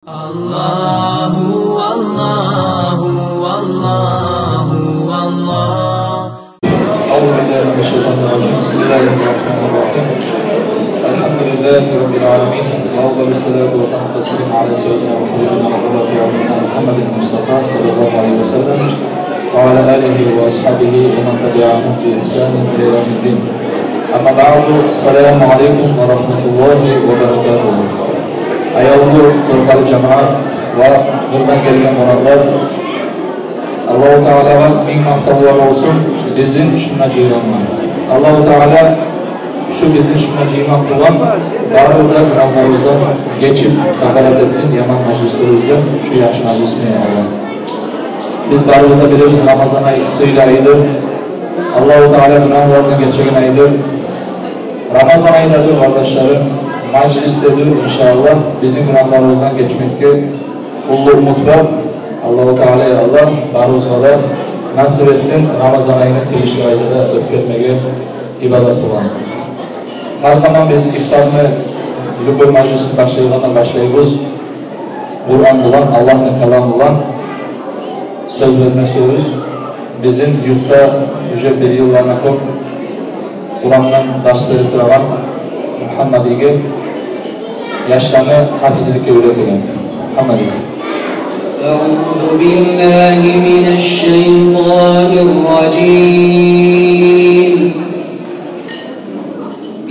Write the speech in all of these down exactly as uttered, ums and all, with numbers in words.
Аллагьу, Аллагьу, Аллагьу, Аллагь. أعوذ بالله من الشيطان الرجيم. بسم الله الرحمن الرحيم. الحمد لله رب العالمين. وأفضل الصلاة وأتم التسليم على سيدنا وحبيبنا وقرة أعيننا محمد المصطفى صلى الله عليه وسلم وعلى آله وأصحابه ومن تبعهم بإحسان إلى يوم الدين. أما بعد، السلام عليكم ورحمة الله وبركاته. Аявлу Туркъали жамаат ва къырдан гелген къонакълар, Аллагьу Таалагъа минг макътавлар болсун бизин шунда жыйгъангъа. Аллагьу Таала шу бизин шунда жыймакъ булан барыбызны да гюнагьларыбыздан гечип, кафарат этсин яман мажлислерибизден шу яхшы мажлис булан, я Аллагь. Биз барыбыз да билебиз, Рамазан ай сыйлы айдыр. Аллагьу Таала гюнагьлардан гечеген айдыр. Рамазан айдадыр, къардашларым, мажлисдедир, иншааллагь, бизин гюнагьларыбыздан гечмекге уллу умут бар. Аллагьу Таала, я Аллагь, барыбызгъа да насип этсин Рамазан айны тийишли къайдада оьтгермеге ибадат булан. Гьар заман биз ифтарны, любой мажлисни башлайгъанда башлайбыз Къуран булан, Аллагьны каламы булан. Сёз берме сюебиз. Бизин юртда уже бир йыллардан кёп Къурандан дарс берип турагъан Мухаммадиге, яшланы гьафизликге уьйретеген Мухаммадиге. أعوذ بالله من الشيطان الرجيم.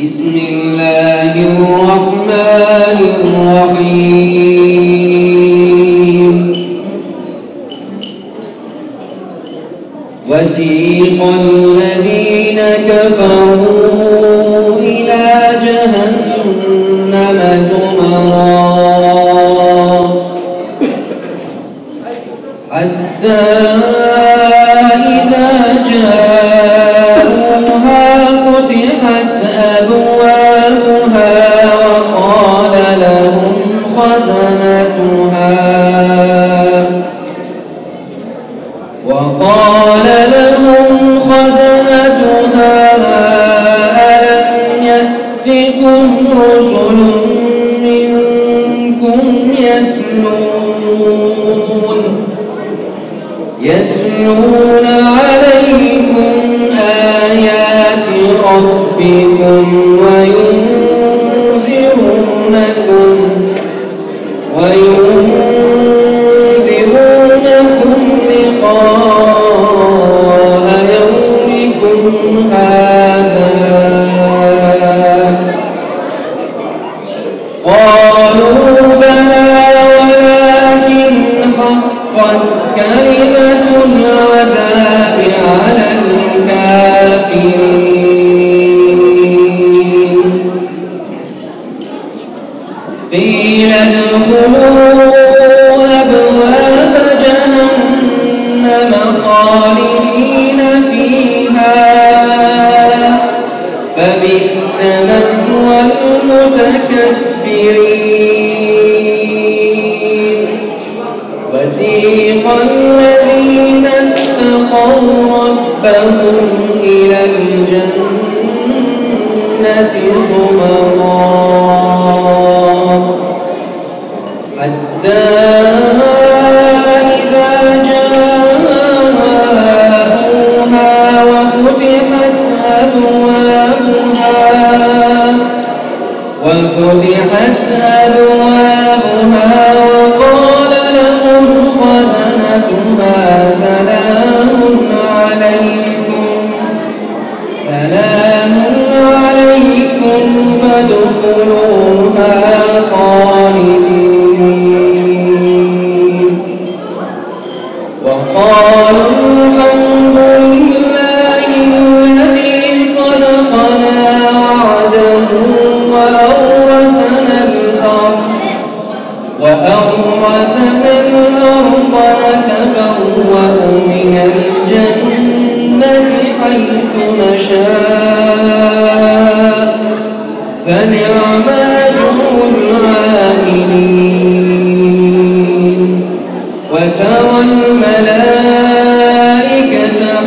بسم الله الرحمن الرحيم. وسيق الذين كفروا إلى جهنم زمرا حتى إذا جاءوها فتحت أبوابها وقال لهم خزنتها، وقال لهم خزنتها ألم يأتكم رسل منكم يتلون يتلون عليكم آيات ربكم وينذرونكم، وينذرونكم لقاء يومكم هذا. قالوا بلى ولكن حقت كلمة العذاب على الكافرين. قيل ادخلوا أبواب جهنم خالدين فيها فبئس مثوى المتكبرين. وسيق الذين اتقوا ربهم إلى الجنة زمرا حتى إذا جاءوها وفتحت أبوابها، وفتحت أبوابها وقال لهم خزنتها سلام عليكم، سلام عليكم فادخلوها خالدين. وقالوا الحمد لله الذي صدقنا وعده وأورثنا الأرض، وأورثنا الأرض نتبوأ من الجنة حيث نشاء فنعم أجر العاملين. وترى الملائكة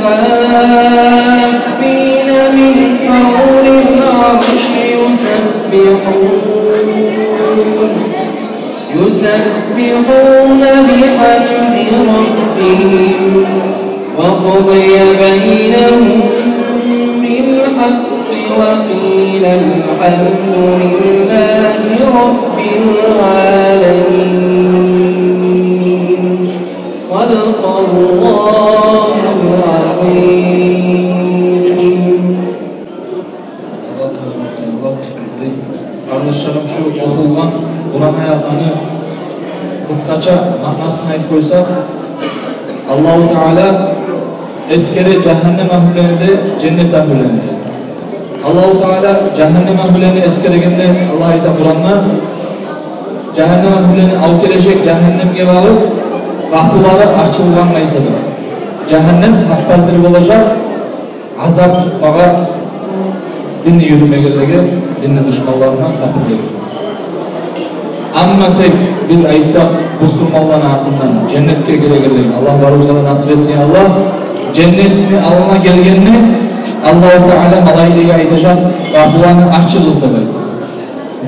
حافين من حول العرش يسبحون، يسبحون يسبحون بحمد ربهم وقضي بينهم بالحق وقيل الحمد لله رب العالمين. صدق الله العظيم. Къардашларым, шу охулгъан Къуран аятланы къысгъача маънасын айтып къойсакъ, Аллагьу Таала эсгере жагьаннем агьлюлени де, женнет агьлюлени де. Аллагьу Таала жагьаннем агьлюлени эсгергенде, Аллагь айта Къуранда, жагьаннем агьлюлени алып гележек жагьаннемге барып, къапулары ачылгъан къайсы да. Жагьаннем гьап-гьазир болажакъ азап тутмагъа динни юрютмегенлеге, динни душманларына, капирлеге. Амма тек биз айтсакъ, бусурманланы гьакъындан женнетге гирегенлеге, Аллагь барыбызгъа да насип этсин, я Аллагь. Женнетни алдына гелгенде Аллагьу Таала малайиклеге айтажакъ: «Къапуланы ачыгъыз», — деп айтып.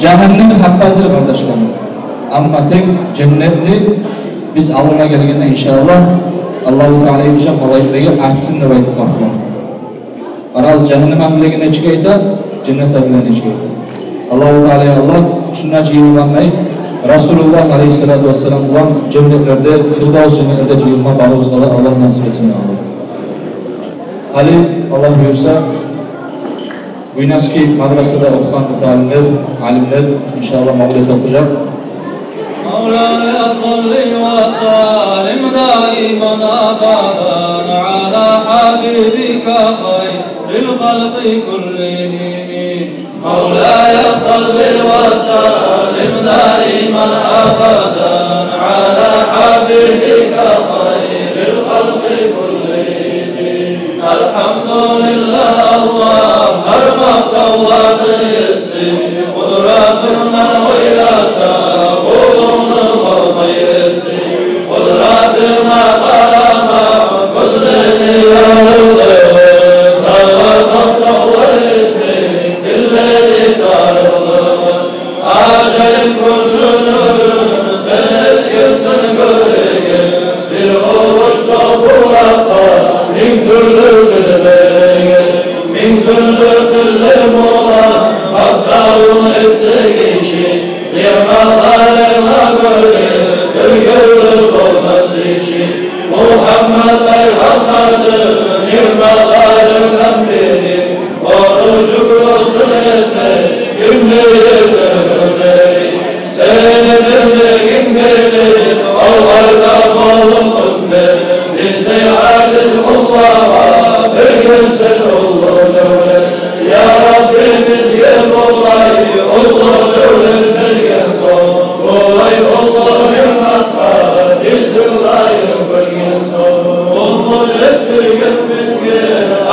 Жагьаннем гьап-гьазир, къардашларым. Амма тек женнетни биз алдына гелгенде, иншааллагь, Аллагьу Таала айтажакъ малайиклеге: «Ачсын», — деп айтып, къапуланы. Къарагъыз, жагьаннем агьлюлеге нечик айта, женнет агьлюлеге нечик айта. Аллагьу Таала, я Аллагь, шунда жыйылгъандай Расулуллагь алайгьиссалату вассалам булан женнетлерде, Фирдавс женнетлерде жыйылма барыбызгъа да Аллагь насип этсин, я Аллагь. Гьали, Аллагь буюрса, Буйнакский мадрасада охугъан муталимлер, алимлер, иншааллагь, мавлет охужакъ. مولاي صل وسلم دائما أبدا على حبيبك خير الخلق كلهم. مولاي صل وسلم دائما أبدا على حبيبك خير الخلق كلهم. الحمد لله, Аллагь гьар макътавланы еси, къудратындан ойласа, къулуну къалмай эси. Къудратына къарама гёзлени ярылды, сагъа макътавлар этмей тиллени тарылды. Ажайып гюнню нюрюн сен этгенсен гёреген, бир къурушда буракъгъа минг тюрлю тил береген. Минг тюрлю тилде булагъа макътавун этсе гиши, ниъматларынга гёре тергевлю болмас иши. Мугьаммат пайхаммардыр ниъматларындан бири, ону шюкюрюн этмей кимни етер гюнлери. Сени бирлигинг билип, олар да болуп уммат, биздей ажиз къуллагъа бергенсен уллу девлет. Я Рабби, бизге булай уллу девлет берген сонг, булай уллу ниъматгъа биз лайыкъ гёрген сонг, къуллукъ этдирген бизге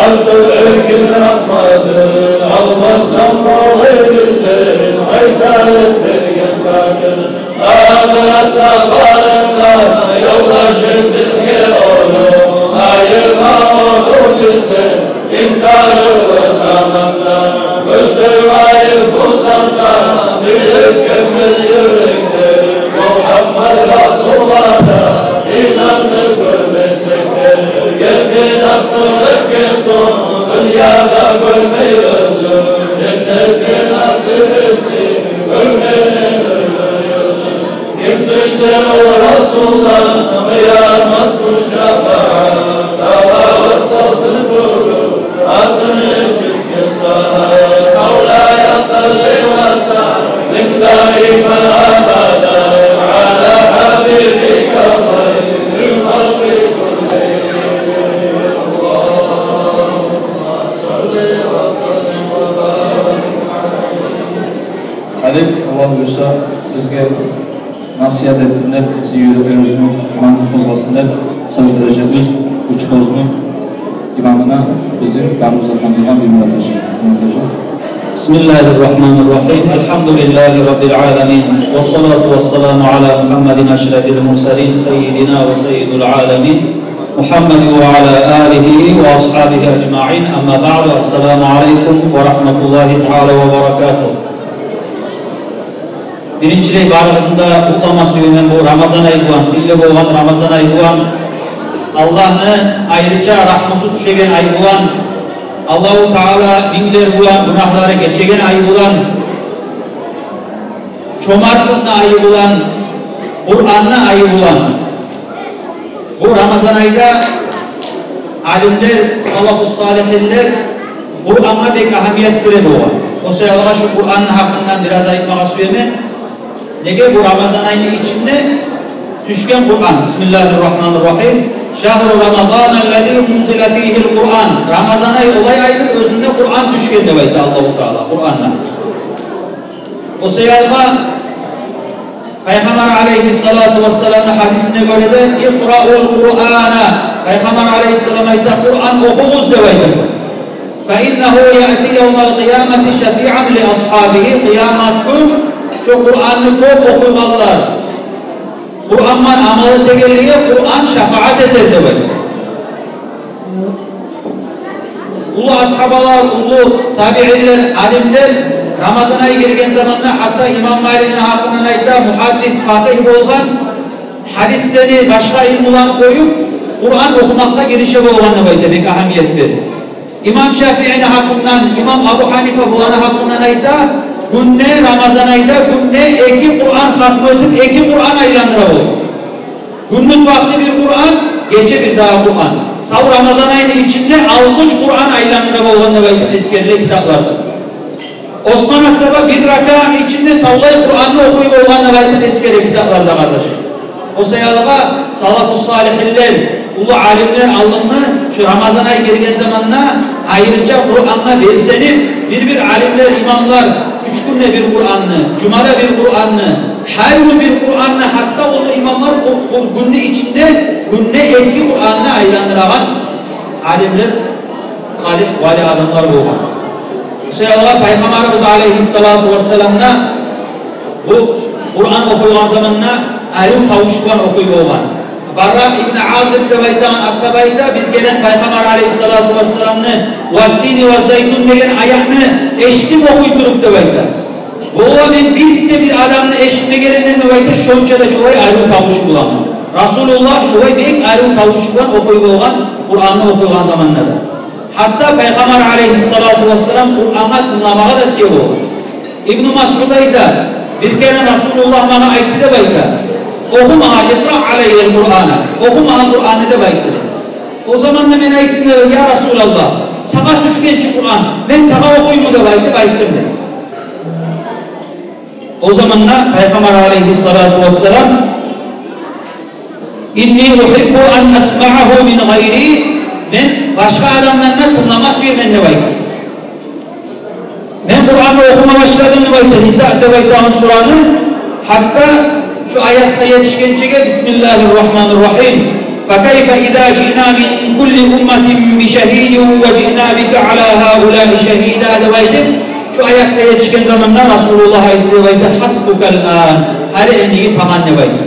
артыкъ эркин рагьматын, алмассан булай бизден къайтарып берген затын. Ахырат сапарында ёлдашын бизге ону, айырма ону бизден инкарлы заманда. Гёзлер гъайып бусакъ да, бир этгенбиз юрекде, Мугьаммат Расулгъа да инандыкъ гёрмесек де. Гелген асгъы этген сонг, дюньяда гёрмей оьзюн, женнетге насип этсин гёрмеге оьзюн. Ким сюйсе о Расулдан къыямат гюн шапаат, салават салсын бугюн атын эшитген сагьат. مولاي صل وسلم دائما أبدا على حبيبك خير الخلق كلهم. اللهم صل وسلم وبارك عليه. Алип, Аллагь буюрса, бизге насигьат этсин деп, бизин юреклерибизни иман къозгъасын деп, сёз бережекбиз Учхозну имамына, бизин барыбызгъа таныгъан Биймурат гьажи. Биймурат гьажи. بسم الله الرحمن الرحيم. الحمد لله رب العالمين. والصلاة والسلام على محمد أشرف المرسلين سيدنا وسيد العالمين محمد وعلى آله وأصحابه أجمعين. أما بعد. السلام عليكم ورحمة الله تعالى وبركاته. Биринчилей, барыгъызны да къутлама сюемен бу Рамазан ай булан, сыйлы болгъан Рамазан ай булан, Аллагьны айрыча рагьмусу тюшеген ай булан, Аллагьу Таала минглер булан гюнагьлары гечеген ай булан, чомартлыкъны айы булан, Къуранны айы булан. Бу Рамазан айда алимлер, салафу салихинлер Къурангъа бек агьамият бере болгъан. О саялы шу Къуранны гьакъындан бираз айтмагъа сюемен. Неге бу Рамазан айны ичинде тюшген Къуран? Бисмиллагьи ррагьмани ррагьим. Шагьру Рамазана ллази унзила фигьил Къуран. Рамазан ай олай айдыр, оьзюнде Къуран тюшген деп айта Аллагьу Таала Къуранда. О саялы Пайхаммар алейгьиссалату вассаламны гьадисине гёре де, «Икъраул Къурана», Пайхаммар алейгьиссалам айта, «Къуран охугъуз», – деп айта. «Фа иннагьу яъти явмал къиямати шафиан ли асгьабигьи», къыямат гюн шо Къуранны кёп охуйгъанлар, Къуран булан амал этегенлеге Къуран шафаат этер деп айта. Уллу асгьабалар, уллу табиинлер, алимлер Рамазан ай гелген заманда, гьатта имам Маликни гьакъындан айта, мугьаддис, факъигь болгъан, гьадислени, башгъа илмуланы къоюп, Къуран охумакъгъа гирише болгъан деп айта, бек агьамият берип. Имам Шафиини гьакъындан, имам Абу Гьанифа, буланы гьакъындан айта, гюнде, Рамазан айда гюнде эки Къуран хатму этип, эки Къуран айландыра болгъан. Гюндюз вакъти бир Къуран, гече бирдагъы Къуран. Сав Рамазан айны ичинде алтмыш Къуран айландыра болгъан деп айтып эсгериле китапларда. Осман асгьаба бир ракаатны ичинде савлай Къуранны охуй болгъан деп айтып эсгере китапларда, къардаш. О саялы салафу салихинлер, уллу алимлер алдынгъы шу Рамазан ай гелген заманда айрыча Къурангъа белсенип, бир-бир алимлер, имамлар уьч гюнде бир Къуранны, жумада бир Къуранны, гьар гюн бир Къуранны, гьатта уллу имамлар бу, бу гюнню ичинде гюнде эки Къуранны айландырагъан алимлер, салих, вали адамлар болгъан. Шо саялы Пайхаммарыбыз алейгьиссалату вассалам да бу Къуран охуйгъан заманда арив тавуш булан охуй болгъан. Барра ибн Азиб деп айтагъан асгьаба айта, бир керен Пайхаммар алейгьиссалату вассаламны «Ваттини ваззайтун» деген аятны эшитдим охуй туруп деп айта. Валлагь, мен бир де бир адамны эшитмеген эдим деп айта, шонча да шолай арив тавуш булан. Расулуллагь шолай бек арив тавуш булан охуй болгъан Къуранны охуйгъан заманда да. Гьатта Пайхаммар алейгьиссалату вассалам Къурангъа тынгламагъа да сюе болгъан. Ибну Масъуд айта, бир керен Расулуллагь магъа айтды деп айта: «Оху магъа, икъра алайял Къурана, оху магъа Къуранны», – деп айтды. О заманда мен айтдым: «Я Расулаллагь, сагъа тюшген чи Къуран, мен сагъа охуйму?» – деп айтып айтдым дей. О заманда Пайхаммар алейгьиссалату вассалам: «Инни ухиббу ан асмагьагьу мин гъайри», мен башгъа адамдан да тынглама сюемен деп айтды. Мен Къуранны охума башладым деп айта, Ниса деп айтагъан сураны, гьатта шу аятгъа етишгенчеге, бисмиллагьи ррагьмани ррагьим. «Факайфа иза жиъна мин кулли умматин бишагьидин ва жиъна бика ала гьаулаи шагьида», – деп айтып, шу аятгъа етишген заманда Расулуллагь айтды деп айта: «Хасбукал ан, гьали эндиги таман», – деп айтды.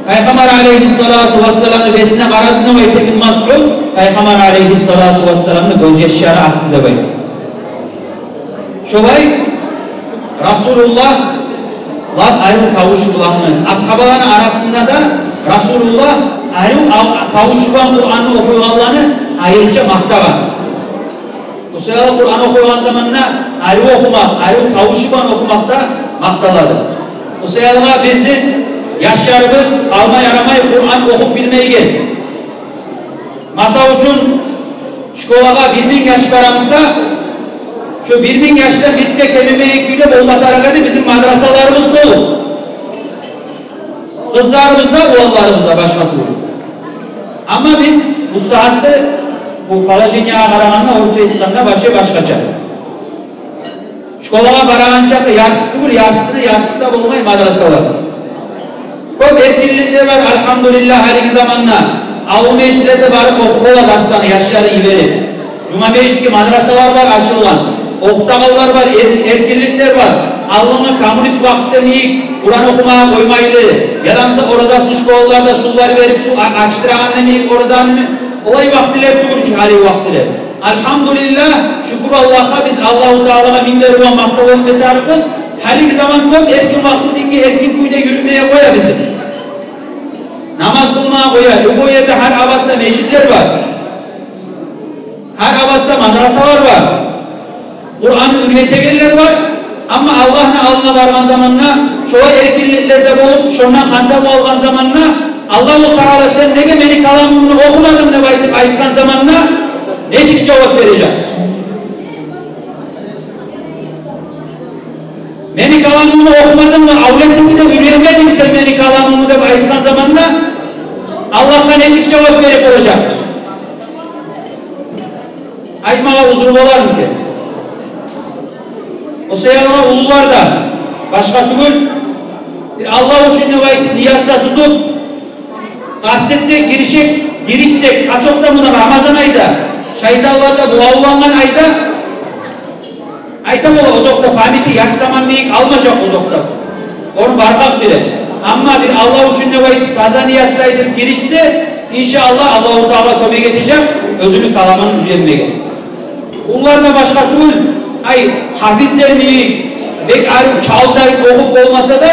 Пайхаммар алейгьиссалату вассаламны бетине къарады деп айта Ибн Масъуд, Пайхаммар алейгьиссалату вассаламны гёз яшлары акъды деп айта. Шолай Расулуллагь лап арив тавуш булангъы, асгьабаланы арасында да Расулуллагь арив ал-, тавуш булан Къуранны охуйгъанланы айрыча макътагъан. О саялы Къуран охуйгъан заманда арив охумакъ, арив тавуш булан охумакъ да макъталады. О саялы бизин яшларыбыз къалма ярамай Къуран охуп билмейген. Масал учун, школагъа бир минг яш бара буса, шо бир минг яшдан бир де кемимейген кюйде болма тарыкъ эди бизин мадрасаларыбыз толу. Къызларыбыз да, уланларыбыз да башгъа тюгюл. Амма биз бу сагьатда, бу положениягъа къарагъанда, орусча айтгъанда, вообще башгъача. Школагъа барагъан чакъы яртысы тюгюл, яртысы да, яртысы да болмай мадрасалар. Кёп эркинликлер бар, альгьамдулиллагь, гьалиги заманда. Авул межитлерде барып охуп бола дарсланы яшларын йиберип. Жума межитге мадрасалар бар ачылгъан. Охутагъанлар бар, эр-, эркинликлер бар. Алдынгъы коммунист вакътиде йимик Къуран охумагъа къоймайлы, яда буса оразасын школаларда сувлар берип, сув а-, ачдырагъанда йимик оразаны, олай вакътилер тюгюл чю гьали вакътилер. Альгьамдулиллагь, шюкюр Аллагьгъа, биз Аллагьу Таалагъа минглер булан макътав этме тарыкъбыз. Гьалиги заман кёп эркин вакъти динге эркин кюйде юрюмеге къоя бизин. Намаз къылмагъа къоя. Любой ерде, гьар абатда межитлер бар. Гьар абатда мадрасалар бар. Къуръанны уьйретегенлер бар. Амма Аллагьны алдына баргъан заманда, шолай эркинликлерде болуп, шондан хантав алгъан заманда, Аллагьу Таала: «Сен неге мени каламымны охумадынг?» — деп айтып айтгъан заманда, нечик жавап бережек? «Мени каламымны охумадынгмы, авлетингни де уьйретмединг сен мени каламымны?» — деп айтгъан заманда, Аллагьгъа нечик жавап берип болажакъ? Айтмагъа узру болармы экен? О саялы уллулар да, башгъа тюгюл, бир Аллагь учун деп айтып, ниятда тутуп, къаст этсек, гиришсек, гиришсек, асокъда муна Рамазан айда, шайтанлар да булавлангъан айда, айта бола, озокъда, памяти яш заман йимик къалмажакъ озокъда. Ону баргъакъ биле. Амма бир Аллагь учун деп айтып, таза ниятда айтып гиришсе, иншааллагь, Аллагьу Таала кёмек этежек оьзюню каламын уьйретмеге. Олар да башгъа тюгюл, ай, гьафизлер йимик, бек арив чалт айтып охуп болмаса да,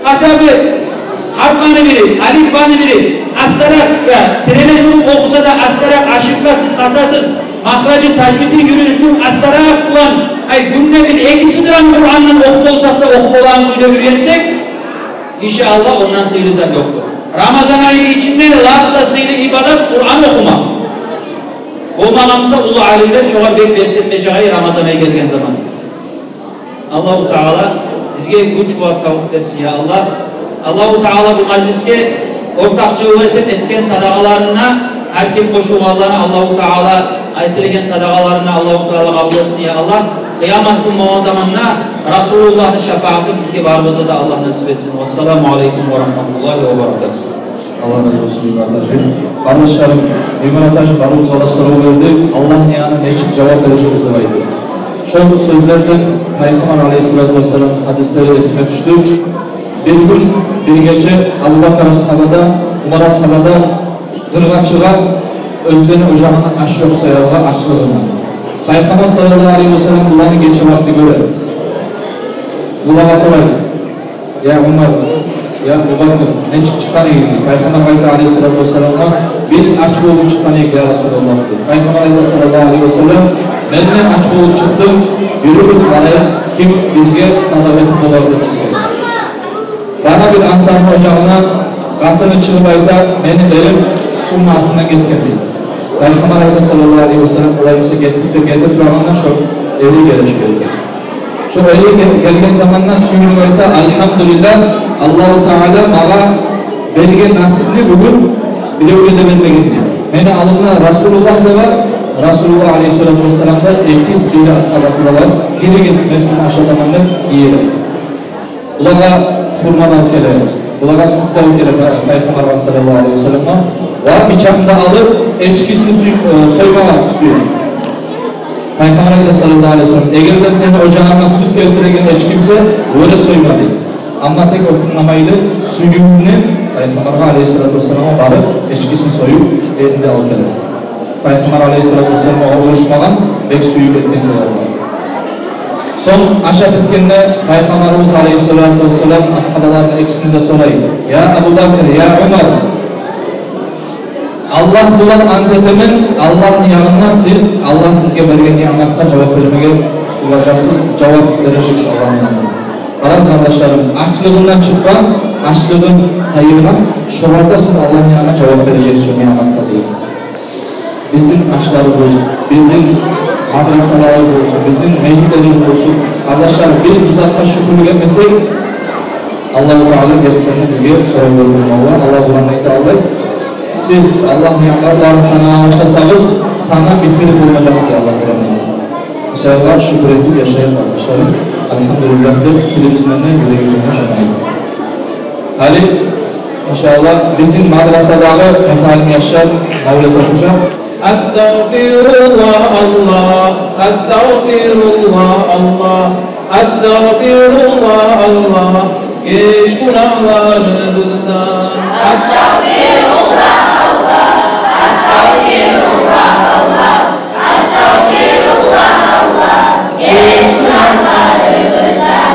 хотя бы гьарпланы билип, алифбаны билип, астаракъ, я, тиреле туруп охуса да, астаракъ, ошибкасыз, хатасыз, махражын, тажвидин юрютюп, астаракъ булан, ай, гюнде бир-эки сыдыраны Къурандан охуп болсакъ да, охуп болагъан кюйде уьйренсек, иншааллагь, ондан сыйлы зат ёкъдур. Рамазан айны ичинде лап да сыйлы ибадат — Къуран охумакъ. Болмагъан буса, уллу алимлер шогъар бек белсенмежек ай Рамазан ай гелген заман. Аллагьу Таала бизге гюч ва тавпикъ берсин, я Аллагь. Аллагьу Таала бу мажлисге ортакъчылыкъ этип этген садагъаларына, гьар ким къошулгъанланы Аллагьу Таала, айтылгъан садагъаларына Аллагьу Таала къабул этсин, я Аллагь. Къыямат гюн болгъан заманда Расулуллагьны шафааты бизге барыбызгъа да Аллагь насип этсин. Вассаламу алейкум ва рагьматуллагьи ва баракатугь. Аллагь рази болсун, Биймурат гьажи. Къардашларым, Биймурат гьажи барыбызгъа да сорав берди. Аллагьны янына нечик жавап бережекбиз деп айтып. Шол сёзлерден Пайхаммар алейгьиссалату вассалам гьадислери эсиме тюшдю. Бир гюн, бир гече Абубакар асгьаба да, Умар асгьаба да къыргъа чыгъа, оьзлени ожагъында аш ёкъ саялы ачлыгъындан. Пайхаммар саллаллагьу алайгьи васаллам буланы гече вакъти гёре. Булагъа сорай: «Я Умар, я Абубакар, нечик чыкъгъан эдигиз?» — дей. Пайхаммар айта алейгьиссалату вассаламгъа: «Биз ач болуп чыкъгъан эдик, я Расулаллагь», — дей. Пайхаммар айта саллаллагьу алайгьи васаллам: «Мен де ач болуп чыкъдым, юрюгюз, къарайыкъ, ким бизге садагъа этип болар», — деп эсгере. Бара бир ансарны ожагъына, къатыны чыгъып айта: «Мени эрим сувну артындан гетген», — дей. Пайхаммар айта саллаллагьу алайгьи васаллам: «Олай буса гетдик», — деп гетип турагъанда, шо эри геле шо ерге. Шо эри гел-, гелген заманда сююнюп айта: «Альгьамдулиллагь, Аллагьу Таала магъа берген насипни бугюн биревге де бермеген», — дей. «Мени алдымда Расулуллагь да бар, Расулуллагь алейгьиссалату вассалам да, эки сыйлы асгьабасы да бар. Гиригиз, мен сизин ашатаман», — деп гийире. Булагъа хурма да алып геле, булагъа сют де алып геле Пай-, Пайхаммаргъа саллаллагьу алайгьи васалламгъа. Ва бичакъны да алып, эчкисин сюй-, э, соймагъа сюе. Пайхаммар айта саллаллагьу алайгьи васаллам: «Эгер де сени ожагъынга сют гелтиреген эчки буса, оьре сойма», — дей. Амма тек о тынгламай эди, сюювюнден Пайхаммаргъа алейгьиссалату вассаламгъа барып, эчкисин союп, этин де алып геле. Пайхаммар алейгьиссалату вассалам огъар урушмагъан, бек сююп этген себеби бар. Сонг ашап битгенде Пайхаммарыбыз алейгьиссалату вассалам асгьабаларына экисине де сорай: «Я Абубакр, я Умар, Аллагь булан ант этемен, Аллагьны янында сиз, Аллагь сизге берген ниъматгъа жавап бермеге болажакъсыз, жавап бережексиз Аллагьны янында. Къарагъыз, къардашларым, ачлыгъындан чыкъгъан, ачлыгъын тайдыргъан, шогъар да сиз Аллагьны янында жавап бережексиз шо ниъматгъа», — деген. Бизин ашларыбыз, бизин мадрасаларыбыз болсун, бизин межитлерибиз болсун. Къардашлар, биз бу затгъа шюкюрлюк этмесек, Аллагьу Таала гертиден де бизге сорав бермек бола. Аллагь Къуранда айта: «Алай, сиз Аллагьны ниъматларын санагъан башласагъыз, санап битдирип болмажакъсыз», — дей Аллагь Къуранда. Шо саялы шюкюр этип яшайыкъ, къардашларым. Альгьамдулиллагь деп, тилибиз булан да, юрегибиз булан да шону айтайыкъ. Гьали, иншааллагь, бизин мадрасадагъы муталим яшлар мавлет охужакъ. أستغفر الله, الله, أستغفر الله, الله, أستغفر الله, الله, геч гюнагьларыбыздан. أستغفر الله, الله, أستغفر الله, الله, أستغفر الله, الله, геч гюнагьларыбыздан.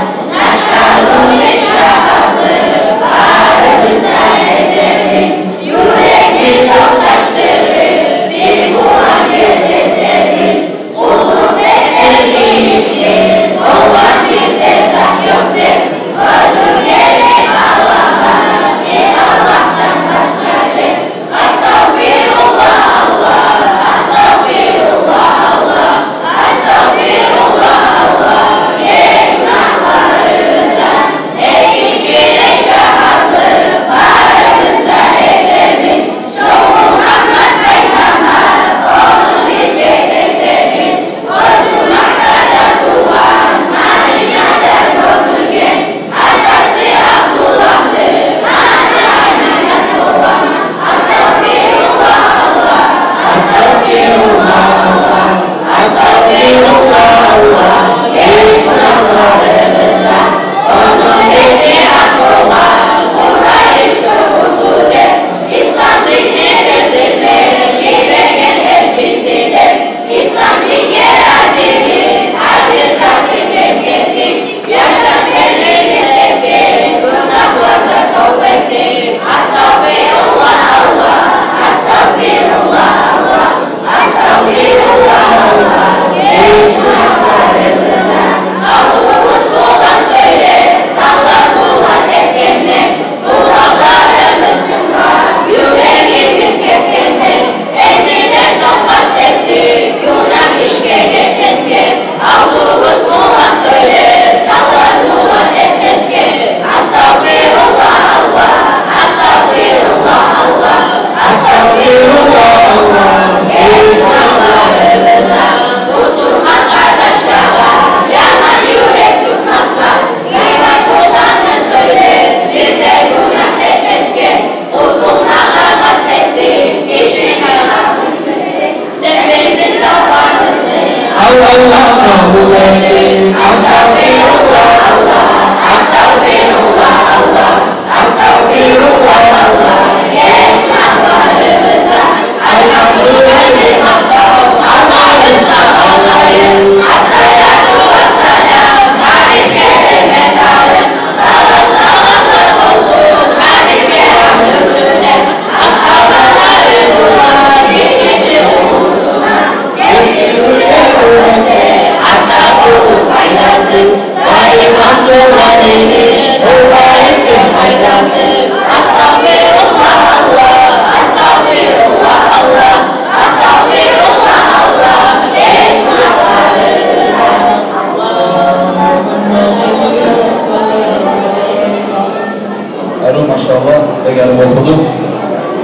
Гелип охуду.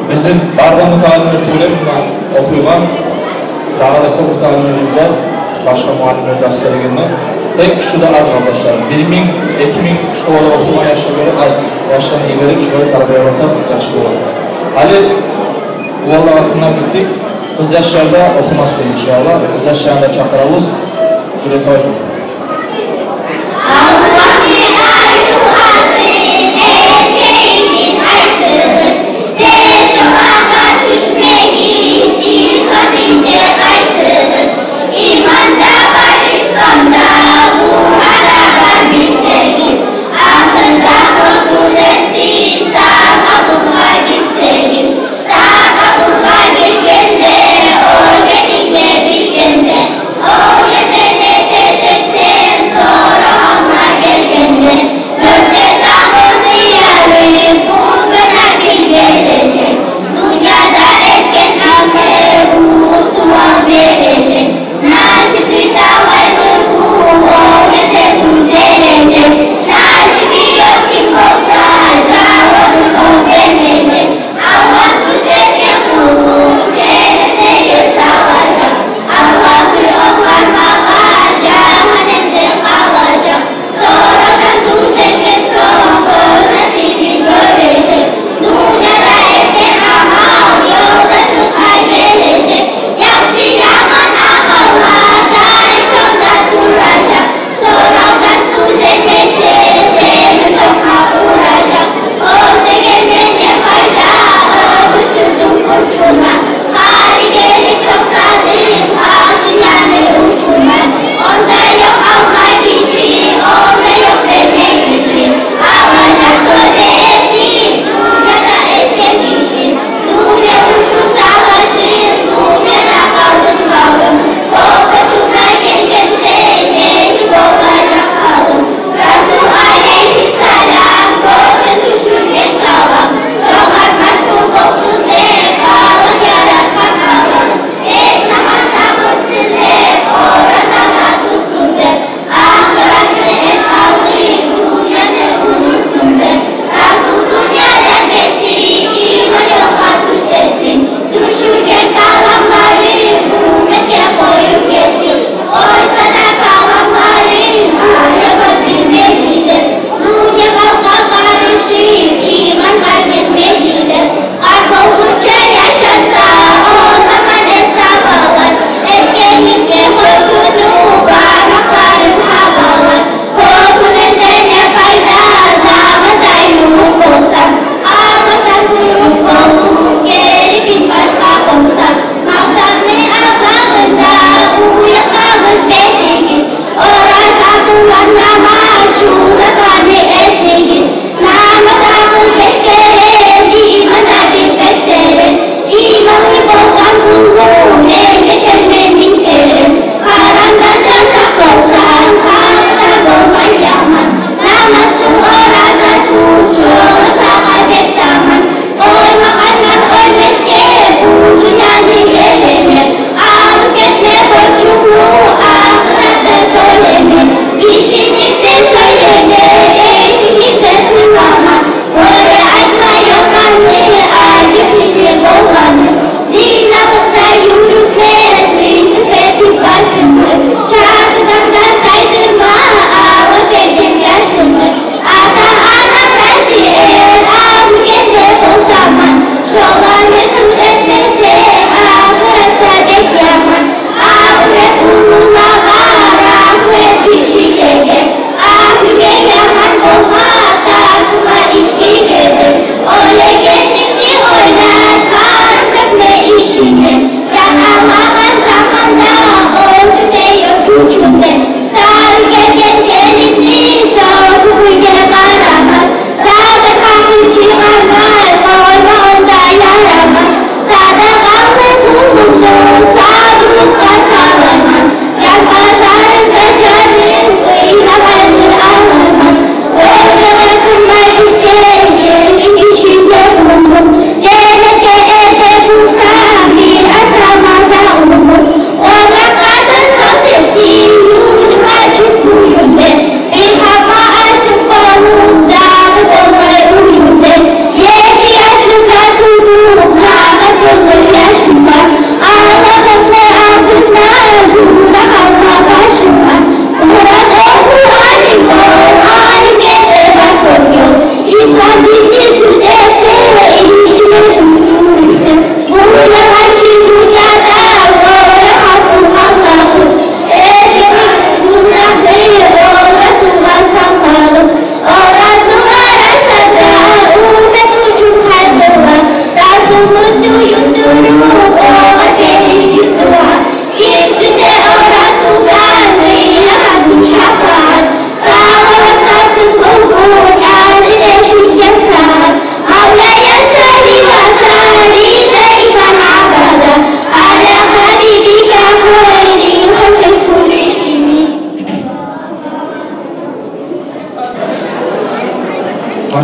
Бизин бары да муталимлер тюгюл, мунда охуйгъан дагъы да кёп муталимлерибиз бар, башгъа муаллимлер дарс берегенде. Тек шу да аз, къардашларым. Бир минг, эки минг школада охуйгъан яшгъа гёре аз. Яшланы йиберип, шулай тарбияласакъ, яхшы болар. Гьали уланлагъа тынглап битдик. Къыз яшлар да охумас учун, иншааллагь. Къыз яшланы да чакъырабыз. Зулейха гьажи. Аллагьны арив атын эсгеригиз, айтыгъыз. Тез гюнагьгъа тюшмегиз, ислам динге къайтыгъыз. Иман да бар, ислам да, Къуран да бар билсегиз. Ахырда гьёкюнерсиз, тагъабургъа гирсегиз. Тагъабургъа гиргенде, оьлгенинге билгенде, о ерде не этежек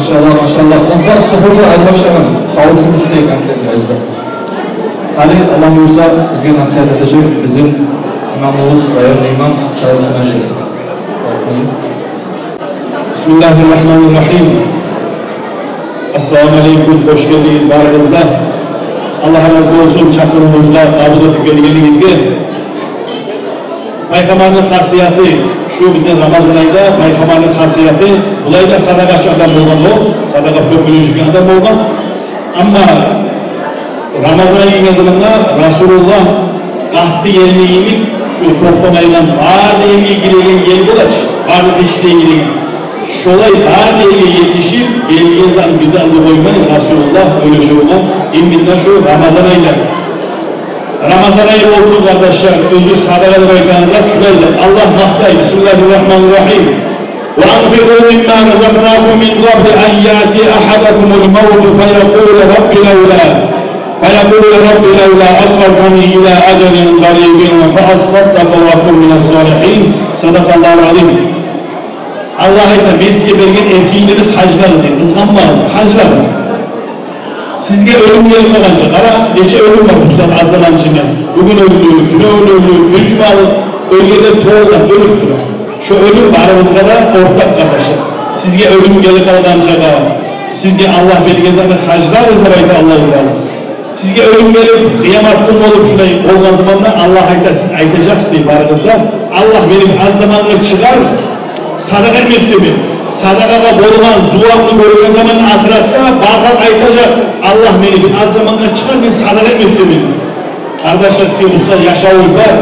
Машаллагь, машаллагь. Къызлар сухбаты алып башлагъан. Тавушун уьстюне конкретно, къызлар. Гьали, Аллагь буюрса, бизге насигьат этежек бизин имамыбыз, район имам Саид Гьажи. Бисмиллагьи ррагьмани ррагьим. Ассаламу алейкум, хош гелдигиз барыгъыз да. Аллагь рази болсун чакъырывугъузгъа къабул этип гелгенигизге. Пайхаммарны хасияты, шу бизин Рамазан айда пайхаммарны хасияты, булай да садагъачы адам болгъан ол, садагъа кёп бёлежеген адам болгъан. Амма Рамазан ай гелген заманда Расулуллагь къатты елни йимик, шу токътамайгъан, бары да ерге гиреген ел бола чы, бары да тешикге гиреген. Шолай бары да ерге етишип, гелген зат бир затны къоймай, Расулуллагь бёлеше болгъан именно шу Рамазан айда. Рамазан ай болсун, къардашлар, оьзю садагъа деп айтагъан зат, шулай зат. Аллагь макътай, бисмиллагьи ррагьмани ррагьим. Ва анфикъу мимма разакънакум мин къабли ан яътия агьадакумул мавту фаякъула рабби лавла, фаякъула рабби лавла аххартани ила ажалин къарибин фа ассаддакъа ва акун мина ссалигьин. Садакъаллагьул азим. Аллагь айта, мен сизге берген эркинликни харжлагъыз, дей, къызгъанмагъыз, харжлагъыз. Сизге оьлюм гелип къалгъанча, къара, нече оьлюм бар бу сагьат аз заман ичинде. Бугюн оьлдю, тюнегюн оьлдю, бир жума алып оьлгенлер толгъан оьлюп тура. Шо оьлюм барыбызгъа да ортакъ, къардашлар. Сизге оьлюм гелип къалгъанча да, сизге Аллагь берген затны харжлагъыз деп айта Аллагьу Таала. Сизге оьлюм гелип, къыямат гюн болуп, шулай болгъан заманда Аллагь айта, сиз айтажакъсыз, дей, барыгъыз да: «Аллагь, мени бир аз замангъа чыгъар, садагъа этме сюемен». Садагъагъа болгъан зувапны гёрген заманда ахыратда бар халкъ айтажакъ: «Аллагь, мени бир аз замангъа чыгъар, мен садагъа этме сюемен». Къардашлар, сизге буса яшавугъуз бар,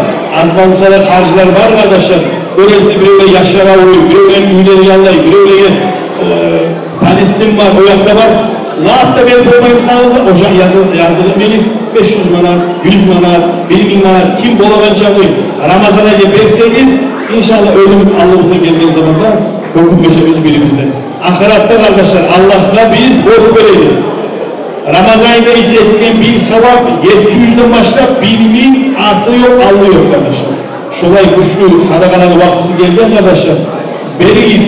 аз-маз буса да харжлар бар, къардашлар. Гёресиз, биревлер яшлар авруй, биревлени уьйлери яллай, биревлеге, э, Палестин бар, о якъда бар. Лап да берип болмай бусагъыз да, ошагъа языкъ-, языкъ этмегиз. Беш юз манат, юз манат, бир минг манат, ким болагъанча къой, Рамазан айда берсегиз, иншаллагь, оьлюм алдыбызгъа гелген заманда гёкюнмежекбиз бирибиз де. Ахыратда, къардашлар, Аллагьгъа биз борч беребиз. Рамазан айда этилген бир савап етти юзден башлап бир минг арты ёкъ, алды ёкъ, къардашлар. Шолай гючлю садагъаланы вакътиси гелген, къардашлар. Беригиз,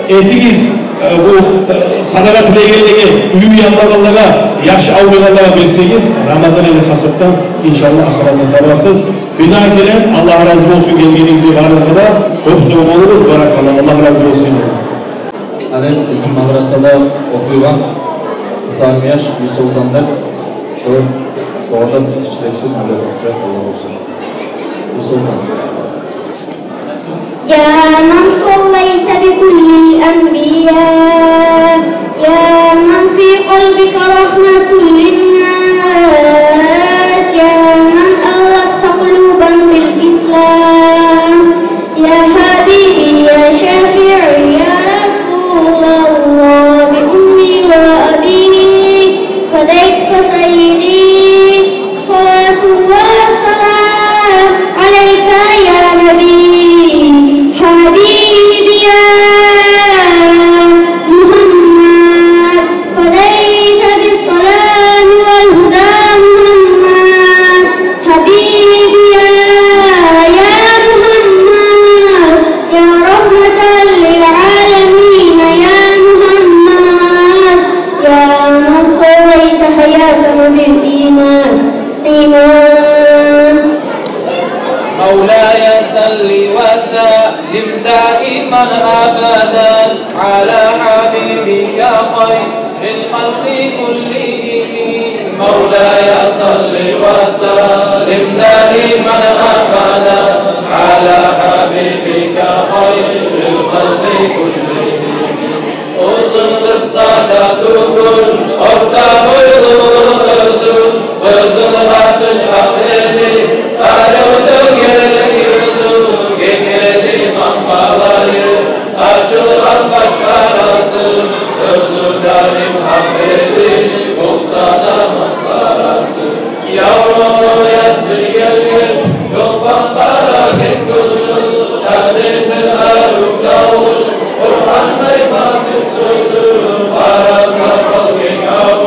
этигиз, э, бу, э, садагъа тилегенлеге, уьюн яллагъанлагъа, яшы авруйгъанлагъа берсегиз, Рамазан айны гьисапдан, иншаллагь, ахыратда табарсыз. Бир дагъы керен Аллагь рази болсун гелгенигизге барыгъызгъа да. Кёп сав болугъуз, баракалла, Аллагь рази болсун. Гьали бизин мадрасада охуйгъан муталим яш Бийсолтан деп, шо, шогъар да гиччирек сёз бережек, Аллагь буюрса. Бийсолтан. يا من صليت بكل الأنبياء، يا من في قلبك رحمة للناس، يا من ألفت قلوبا بالإسلام، يا حبيبي يا شفيعي يا رسول الله، بأمي وأبي فديتك سيدي. صلاة وسلام عليك يا نبي، حبيبي يا محمد، فديت بالسلام والهدى محمد، حبيبي يا، يا محمد، يا رحمة للعالمين يا محمد، يا من صليت حياتنا بالإيمان. إيمان. مولاي صل وسلم دائما أبدا على حبيبك خير الخلق كلهم. مولاي صل وسلم دائما أبدا على حبيبك خير الخلق كلهم. Узун-къысгъа да тюгюл, орта бойлу оьзю, къызыл атыш акъ эди, арив дёгерек юзю, генг эди мангалайы, ачылгъан къашларасы, сёзю дарим гьакъ эди, болса да масхарасы. Явру ясы гелген чолпан къара гелгюзю, тадетил арив тавуш, Къурандай масин сёзю, къара сакъал генг агъу,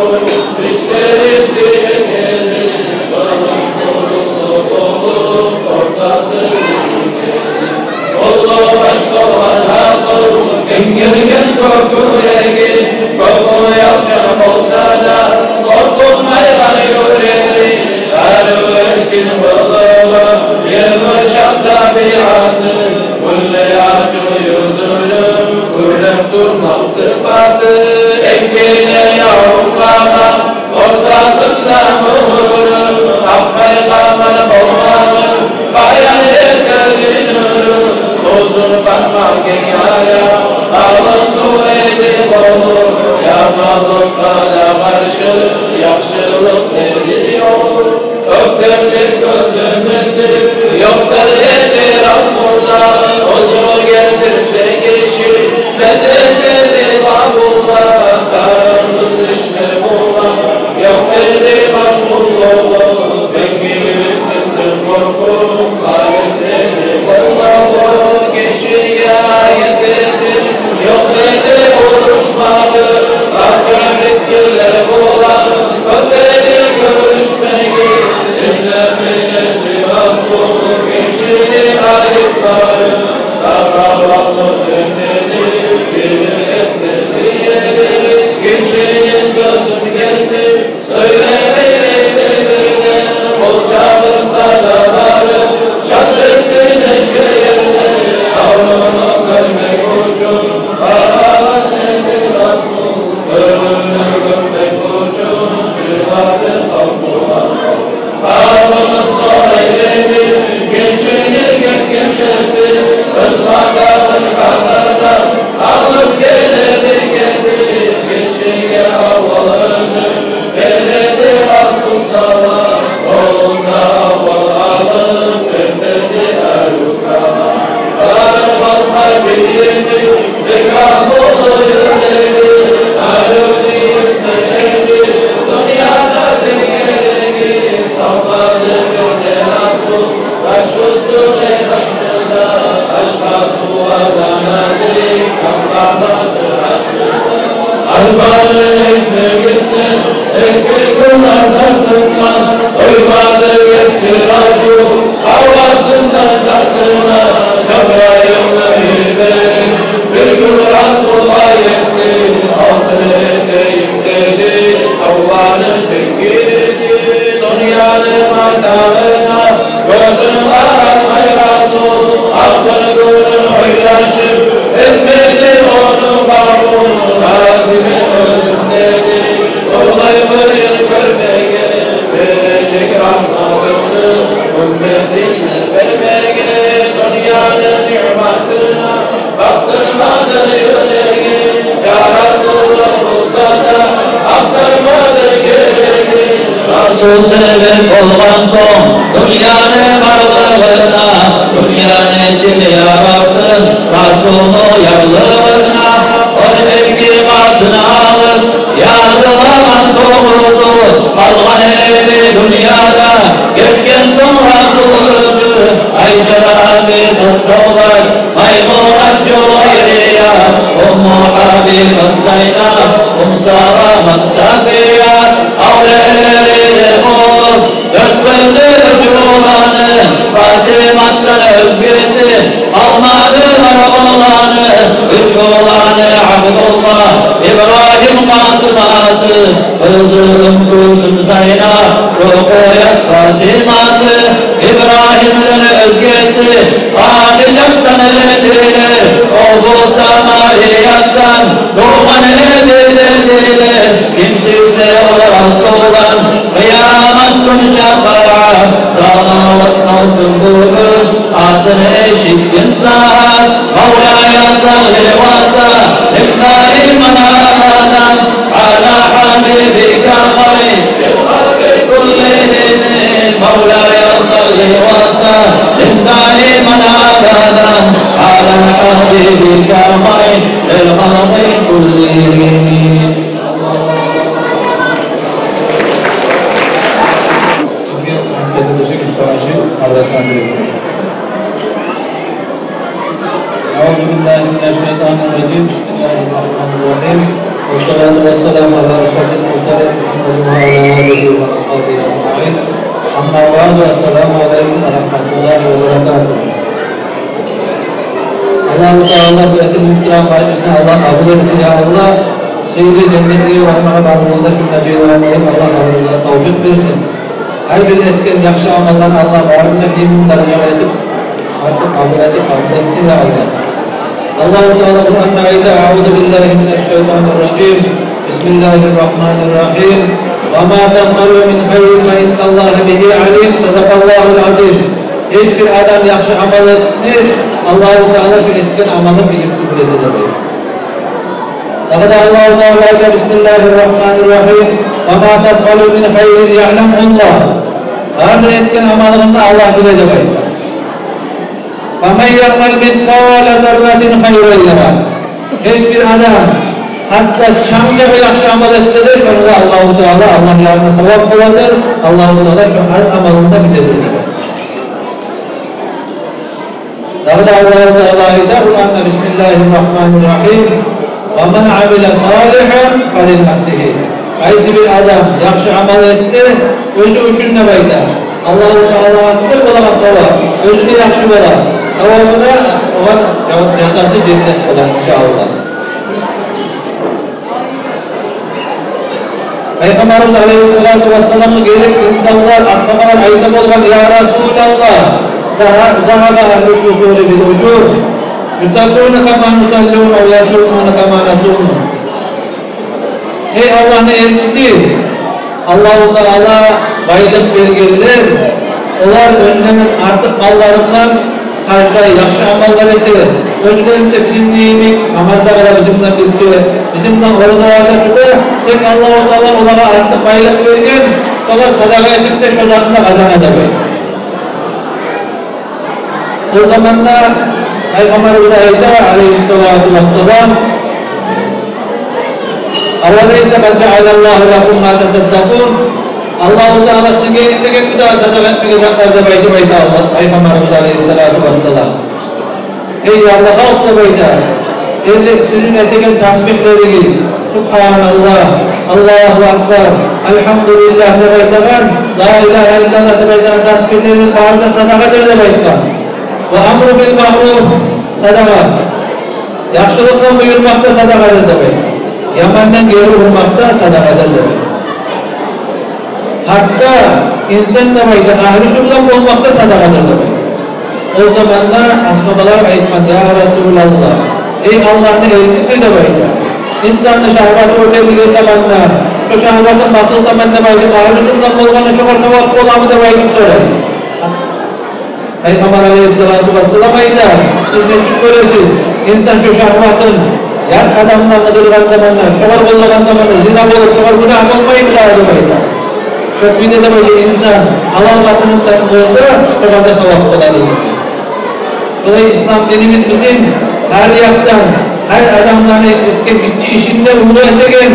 Яхшылыкъ эди ёл, оьктемлик, оьзюмнюкдюр. Ёкъ сыр эди Расулда, узру гелтирсе гиши, тез этеди къабул да, тарыкъсыз ишмер бола. Ёкъ эди машгъуллугъу, тенги бирисинден къоркъуп, халис эди къоллаву, гишиге айып эди. Ёкъ эди урушмагъы, бакъыр мискинлер бола, кёп эди гёрюшмеги. Сизге билдирди Расул гишини айыпларын, сагъа багълы этеди, билир этмеди ери. Гишини сёзюн гесип, сёйлемей эди бирден, къол чабырса да барып, шат этди нече ерде. Авруну гёрмек учун къарагъан эди Расул, оьлюню гёммек учун чыгъарды халкъ улан. Къабурун сорай эди, гишини гетген шерти, оьз матагьын къазардан алып геледи гетип, гишиге аввал оьзю береди Расул салам. Къолун да аввал алып этеди арив калам. Бар халкъгъа бир эди, бек авулу юрюйдю, арив исмеди, дюньяда бир герекли. Салмады жюрде Расул таш уьстюне ташны да, ташгъа, сувгъа да назили, тангламады ашны да. Арбаны этмегинден эки гюн артындан, тоймады гетти Расул гьавасындан дартына. Жабрайылны йиберип, бир гюн Расулгъа есип, алтын этейим деди Аллагьны тенгириси. Дюньяны матагьына гёзюн къаратмай Расул, ахыр гюнюн ойлашып, этмеди ону къабул. Разимен оьзюм деди, олай къыйын гёрмеге, бережек рагьматынгны умметинге бермеге. Дюньяны ниъматына бакъдырмады юреги, жарасывлу болса да, акътармады гереги. Расул себеп болгъан сонг дюньяны барлыгъына, дюнья нече ярашсын Расулну ярлылыгъына. Он эки къатын алып, язылагъан тогъузу къалгъан эди дюньяда. Гетген сонг Расул оьзю, Айша да, Абизат, Савдат, Маймунат, Жувайрия, Умму Гьабибат, Зайнап, Умму Саламат, Сафия, авлетлери де болуп, дёрт гёзлю уьч уланы, Фатиматдан оьзгеси къалмады уланы. Уьч уланы: Абдулла, Ибрагьим, Къасим аты, къызы Умму Кулсум, Зайнап, Рукъуят, Фатиматы. Ибрагьимден оьзгеси Хадижатдан эдилер, о буса Мариятдан тувгъан эди дедилер. Ким сюйсе о Расулдан къыямат гюн шапаат, салават салсын бугюн атын эшитген сагьат. مولاي صل وسلم دائما أبدا على حبيبك خير الخلق كلهم. مولاي صل وسلم دائما أبدا على حبيبك خير الخلق كلهم. Бизге насигьат этежек устазы Ардаслан Григорий. أعوذ بالله من الشيطان الرجيم. بسم الله الرحمن الرحيم. والصلاة والسلام على أشرف المرسلين محمد وعلى آله وأصحابه أجمعين. أما بعد، السلام عليكم ورحمة الله وبركاته. Аллагьу Таала бу этилген Къуран мажлисни Аллагь къабул этсин, я Аллагь. Сыйлы женнетге бармагъа барыбызны да шу межит аркъалы Аллагь барыбызгъа тавфикъ берсин. Гьар бир этген яхшы амалланы Аллагь барын да иман даража этип, артыкъ къабул этип, къабул этсин, я Аллагь. Аллагьу Таала Къуранда айта: أعوذ بالله من الشيطان الرجيم. بسم الله الرحمن الرحيم. وما تفعلوا من خير فإن الله به عليم. صدق الله العظيم. Гьеч бир адам яхшы амал этмес, Аллагьу Таала шу этген амалын билип туруп эсе де. Дагъы да Аллагьу Таала айта: «Бисмиллагьир рагьманир рагьим. Ва ма тафъалу мин хайрин яъламгьуллагь». Бары да этген амалыгъызны Аллагь биле деп айта. «Фаман яъмал мискъала зарратин хайран ярагь». Гьеч бир адам гьатта чанг чакъы яхшы амал этсе де, шону да Аллагьу Таала, Аллагь янында савап боладыр, Аллагьу Таала шо аз амалын да биледир. Дагъы да Аллагьу Таала айта Къуранда: «Бисмиллагьир рагьманир рагьим. Ва ман амила салигьан фалинафсигьи». Къайсы бир адам яхшы амал этсе, оьзю учун деп айта. Аллагьу Таалагъа бир болагъан савап, оьзю де яхшы бола. Савабы да огъар жа-, жазасы женнет бола, иншааллагь. Пайхаммарыбыз алейгьиссалату вассаламгъа гелип инсанлар, асгьабалар айта болгъан: «Я Расулаллагь, загьа-, загьаба агьлул фужури бил ужур, юсаллуна кама нусалли ва ясумуна кама насуму». Гьей Аллагьны элчиси, Аллагьу Таала байлыкъ бергенлер, олар оьзлерден артыкъ маллары булан харжлай, яхшы амаллар эте. Оьзлеринче бизин йимик намаз да къыла бизин булан бирче, бизин булан оразалар да тута. Тек Аллагьу Таала олагъа артыкъ байлыкъ берген, шолар садагъа этип де шо затны да къазана деп айта. О заманда Пайхаммарыбыз айта, алейгьиссалату вассалам: «Авалайса къад жаъалаллагьу лакум ма тасаддакъун?» Аллагьу Таала сизге этмегенми дагъы садагъа этмеге затлар деп айтып айта Аллагь, Пайхаммарыбыз алейгьиссалату вассалам. Гьей ярлы халкъ, деп айта, энни сизин этеген тасбигьлеригиз, субгьаналлагь, Аллагьу акбар, альгьамдулиллагь деп айтагъан, ла илагьа иллаллагь деп айтагъан тасбигьлеригиз бары да садагъадыр деп айтгъан. Ва амру бил маъруф, садагъа. Яхшылыкъны буюрмакъ да садагъадыр деп айта. Ямандан гери урмакъ да садагъадыр деп айта. Гьатта инсан, деп айта, агьлюсю булан болмакъ да садагъадыр деп айта. О заманда асгьабалар айтгъан: «Я Расулаллагь, гьей Аллагьны элчиси, — деп айта, — инсанны шагьваты оьтеген заманда, шо шагьватын басылтаман деп айтып, агьлюсю булан болгъанда, шогъар савап боламы?» — деп айтып сорай. Пайхаммар алейгьиссалату вассалам айта: «Сиз нечик гёресиз, инсан шо шагьватын ят адамдан къыдыргъан заманда, шогъар къоллагъан заманда зина болуп, шогъар гюнагь болмаймы дагъы?» — деп айта. Шо кюйде, деп айта, инсан гьалал къатынындан болса, шогъар да савап бола, дей. Шолай ислам динибиз бизин гьар якъдан, гьар адамланы этген гиччи ишин де уллу этеген,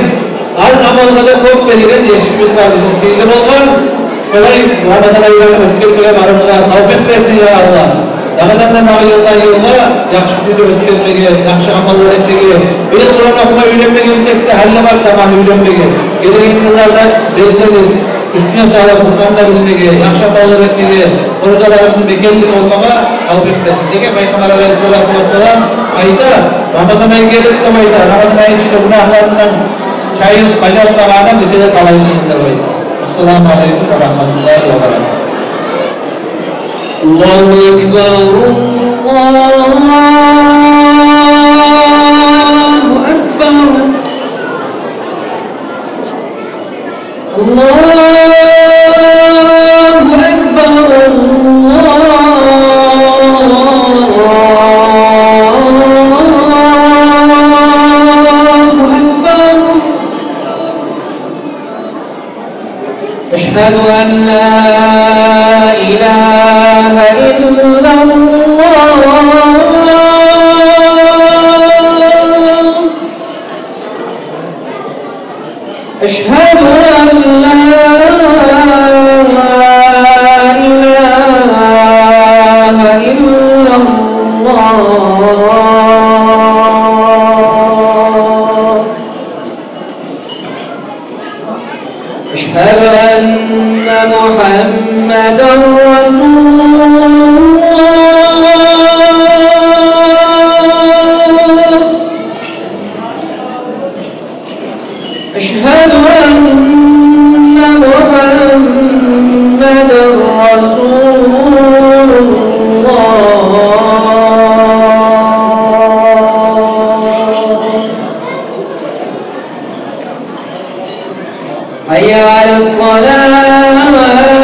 аз амалгъа да кёп береген эшигибиз бар бизин сыйлы болгъан. Шолай Рамазан айланы оьтгермеге барыбызгъа тавфикъ берсин, я Аллагь. Дагъыдан да дагъы йылдан йылгъа яхшы кюйде оьтгермеге, яхшы амаллар этмеге. Быйыл Къуран охума уьйренмегенче де, гьали бар заман уьйренмеге. Гелеген йылларда белсенип, уьстюне салып, Къуран да билмеге, яхшы амаллар этмеге, оразаларыбызны мекенли болмагъа тавфикъ берсин деген. Пайхаммар алейгьиссалату вассалам айта: «Рамазан ай гелип, — деп айта, — Рамазан ай ичинде гюнагьларындан чайылып, бажарылмагъан адам гечеде талай сыйындырмай». Ассаламу алейкум ва рагьматуллагьи ва баракатугь. Аллагьу акбар, Аллагьу акбар. Аллагьу акбар, Аллагьу акбар. Ашгьаду ан ла илагьа иллаллагь. أشهد أن لا إله إلا الله. أشهد أن محمدا رسول الله. أشهد أن محمدا رسول الله. حي على الصلاة.